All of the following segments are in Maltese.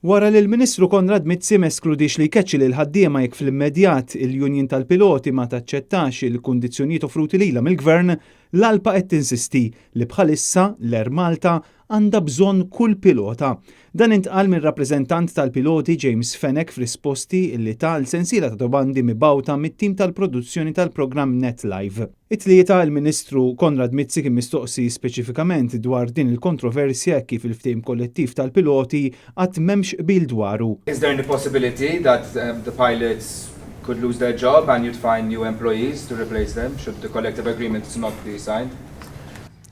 Wara li l-Ministru Konrad Mizzi m'eskludix li jkeċċi lil ħaddiema jekk fl-immedjat il-Union tal-Piloti ma taċċettax il-kundizzjonijiet offruti lilha mill-Gvern, l-ALPA qed tinsisti li bħalissa l-Air Malta għandha bżonn kull pilota. Dan intqal minn rappreżentant tal-piloti James Fenech f'risposti li ta l-sensiela ta' domandi mibgħuta mit-tim tal-produzzjoni tal-programm Net Live. It-Tlieta, il-Ministru Konrad Mizzi kien mistoqsi speċifikament dwar din il-kontroversja kif il-ftehim kollettiv tal-piloti għad m'hemmx qbil dwaru. Is there any possibility that the pilots could lose their job and you'd find new employees to replace them should the collective agreement not be signed?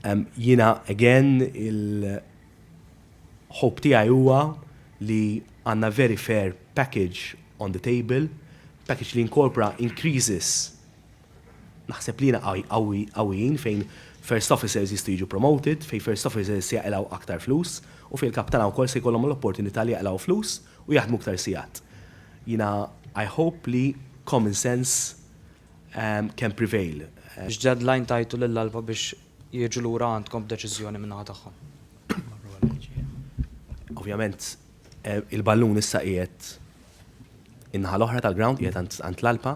Jiena, again, il-hope tiegħi huwa li għandna very fair package on the table, package li inkorpora increases naħseb li jiena qawwijin, fejn first officers jistgħu jiġu promoted, fejn first officers jaqilgħu aktar flus u fejn il-kaptana wkoll se jkollhom l-opportunità li jaqilgħu flus u jaħdmu aktar sigħat. Jiena I hope li common sense can prevail. X'deadline tajtu lill-ALPA biex jiġu lura għandkom b'deċiżjoni min-naħa tagħhom? Ovvjament, il-ballun issa qiegħed in-naħa l-oħra tal-ground, qiegħed għand l-ALPA.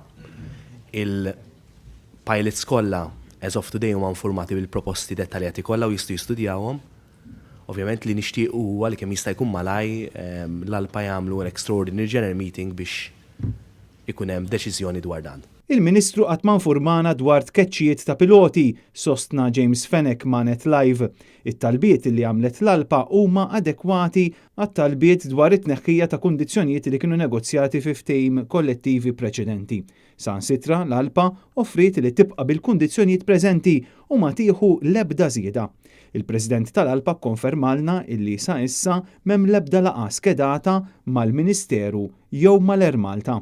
Il-pilots kollha as of today huma informati bil-proposti dettaljati kollha u jistgħu jistudjawhom. Ovvjament li nixtieq huwa li kemm jista' jkun malajr l-ALPA jagħmlu an extraordinary general meeting biex ikun hemm deċiżjoni dwar dan. Il-Ministru qatt ma informana dwar tkeċċijiet ta' piloti, sostna James Fenech ma' Net Live. It-talbiet li għamlet l-ALPA huma adekwati għat-talbiet dwar it-tneħħija ta' kundizzjonijiet li kienu negozjati fi ftehim kollettivi preċedenti. Saħansitra, l-ALPA offriet li tibqa' bil-kundizzjonijiet preżenti u ma tieħu l-ebda żieda. Il-President tal-ALPA konfermalna illi sa issa m'hemm l-ebda laqgħa skedata mal-Ministeru jew mal-Air Malta.